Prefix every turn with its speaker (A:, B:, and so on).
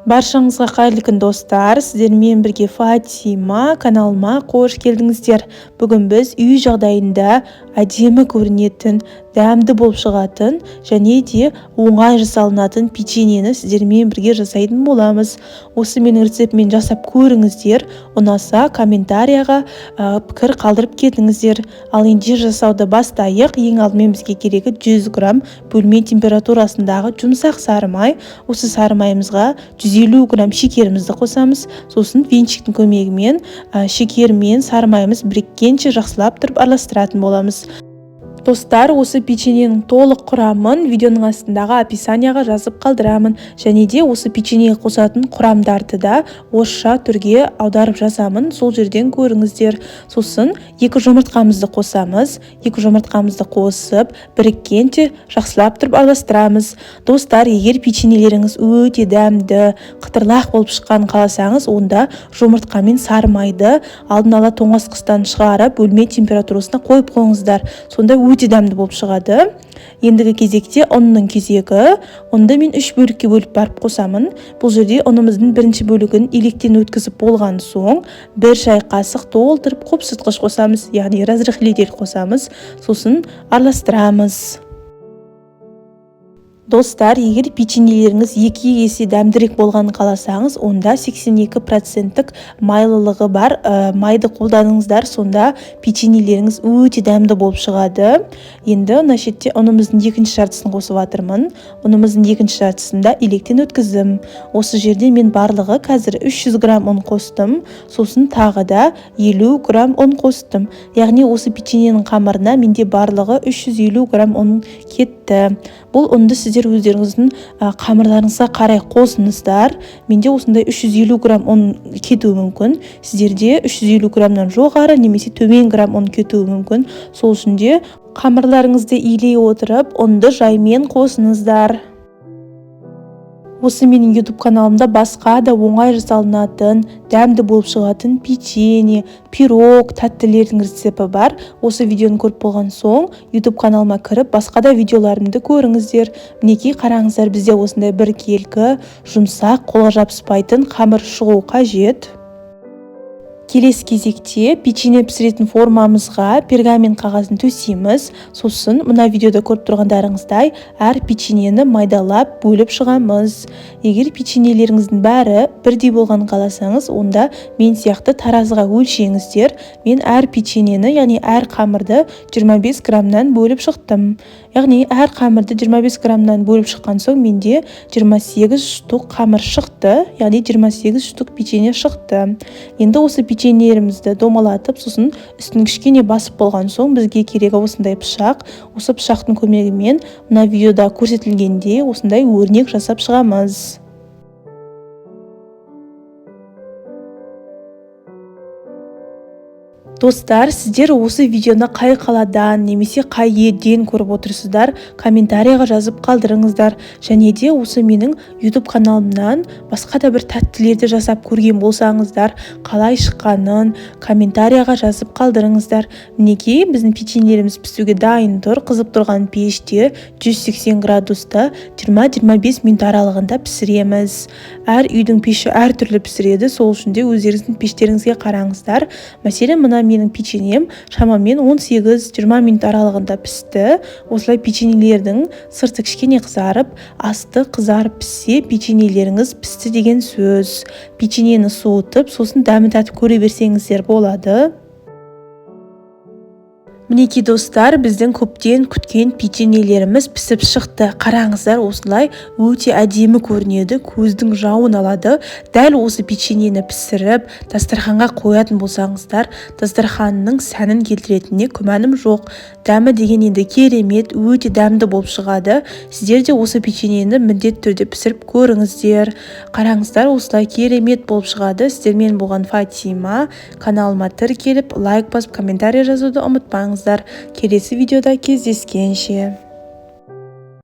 A: Баршаңызға қайырлы күн, достар! Сіздермен бірге Фатима. Каналыма қош келдіңіздер. Бүгін біз үй жағдайында әдемі көрінетін, дәмді болып шығатын және де оңай жасалынатын печеньені сіздермен бірге жасайтын боламыз. Осы менің рецептіммен жасап көріңіздер. Ұнаса, комментарияға пікір қалдырып кетіңіздер. Ал енді жасауды бастайық. Ең алдымен бізге керегі 100 грамм бөлме температурасындағы жұмсақ сары май. Осы сары майымызға 150 грамм шекерімізді қосамыз. Сосын венчиктің көмегімен шекер мен сары майымыз біріккенше жақсылап тұрып араластыратын боламыз. Достар, осы печеньенің толық құрамын видеоның астындағы описанияға жазып қалдырамын. Және де осы печеньеге қосатын құрамдарды да орысша түрге аударып жазамын. Сол жерден көріңіздер. Сосын 2 жұмыртқамызды қосамыз. 2 жұмыртқамызды қосып, біріккенше жақсылап тұрып араластырамыз. Достар, егер печеньелеріңіз өте дәмді, қытырлақ болып шыққанын қаласаңыз, онда жұмыртқа мен сары майды алдын ала тоңазытқыштан шығарып, бөлме температурасына қойып қойыңыздар. Сонда өте дәмді болып шығады. Ендігі кезекте ұнның кезегі. Ұнды мен 3 бөлікке бөліп барып қосамын. Бұл жерде ұнымыздың бірінші бөлігін електен өткізіп болған соң, 1 шай қасық толтырып қопсытқыш қосамыз, яғни разрыхлитель қосамыз. Сосын араластырамыз. Достар, егер печеньелеріңіз 2 есе дәмдірек болғанын қаласаңыз, онда 82% майлылығы бар майды қолданыңыздар, сонда печеньелеріңіз өте дәмді болып шығады. Енді мына шетте ұнымыздың екінші жартысын қосып жатырмын. Ұнымыздың екінші жартысын да електен өткіздім. Осы жерде мен барлығы қазір 300 грамм ұн қостым, сосын тағы да 50 грамм ұн қостым. Яғни осы печеньенің қамырына менде барлығы 350 грамм ұн кетті. Бұл ұнды сіздер өздеріңіздің қамырларыңызға қарай қосыңыздар. Менде осындай 350 грамм ұн кетуі мүмкін. Сіздерде 350 граммнан жоғары немесе төмен грамм ұн кетуі мүмкін. Сол үшін де қамырларыңызды илей отырып, ұнды жаймен қосыңыздар. Осы менің YouTube каналымда басқа да оңай жасалынатын, дәмді болып шығатын печенье, пирог, тәттілердің рецепті бар. Осы видеоны көріп болған соң, YouTube каналыма кіріп, басқа да видеоларымды көріңіздер. Мінекей, қараңыздар, бізде осындай біркелкі, жұмсақ, қолға жабыспайтын қамыр шығу қажет. Келесі кезекте печенье пісіретін формамызға пергамент қағазын төсейміз. Сосын мына видеода көріп тұрғандарыңыздай әр печеньені майдалап бөліп шығамыз. Егер печеньелеріңіздің бәрі бірдей болғанын қаласаңыз, онда мен сияқты таразыға өлшеңіздер. Мен әр печеньені, яғни әр қамырды 25 граммнан бөліп шықтым. Яғни әр қамырды 25 граммнан бөліп шыққан соң менде 28 штук қамыр шықты, яғни 28 штук печенье шықты. Енді осы печеньелерімізді домалатып, сосын үстін кішкене басып болған соң бізге керегі осындай пышақ. Осы пышақтың көмегімен мына видеода көрсетілгендей осындай өрнек жасап шығамыз. Достар, сіздер осы видеоны қай қаладан немесе қай елден көріп отырсыздар, комментарияға жазып қалдырыңыздар. Және де осы менің YouTube каналымнан басқа да бір тәттілерді жасап көрген болсаңыздар, қалай шыққанын комментарияға жазып қалдырыңыздар. Мінекей, біздің печеньелеріміз пісуге дайын тұр. Қызып тұрған пеште 180 градуста 20-25 минут аралығында пісіреміз. Әр үйдің пеші әртүрлі пісіреді, сол үшін де өздеріңіздің пештеріңізге қараңыздар. Мәселен, мына менің печеньем шамамен 18-20 минут аралығында пісті. Осылай печеньелердің сырты кішкене қызарып, асты қызарып піссе, печеньелеріңіз пісті деген сөз. Печеньені суытып, сосын дәмін татып көре берсеңіздер болады. Мінекей, достар, біздің көптен күткен печеньелеріміз пісіп шықты. Қараңыздар, осылай өте әдемі көрінеді, көздің жауын алады. Дәл осы печеньені пісіріп, дастарханға қоятын болсаңыздар, дастарханның сәнін келтіретініне күмәнім жоқ. Дәмі деген енді керемет, өте дәмді болып шығады. Сіздер де осы печеньені міндетті түрде пісіріп көріңіздер. Қараңыздар, осылай керемет болып шығады. Сіздермен болған Фатима. Каналыма тіркеліп, лайк басып, комментарий жазуды ұмытпаңыздар. Келесі видеода кездескенше.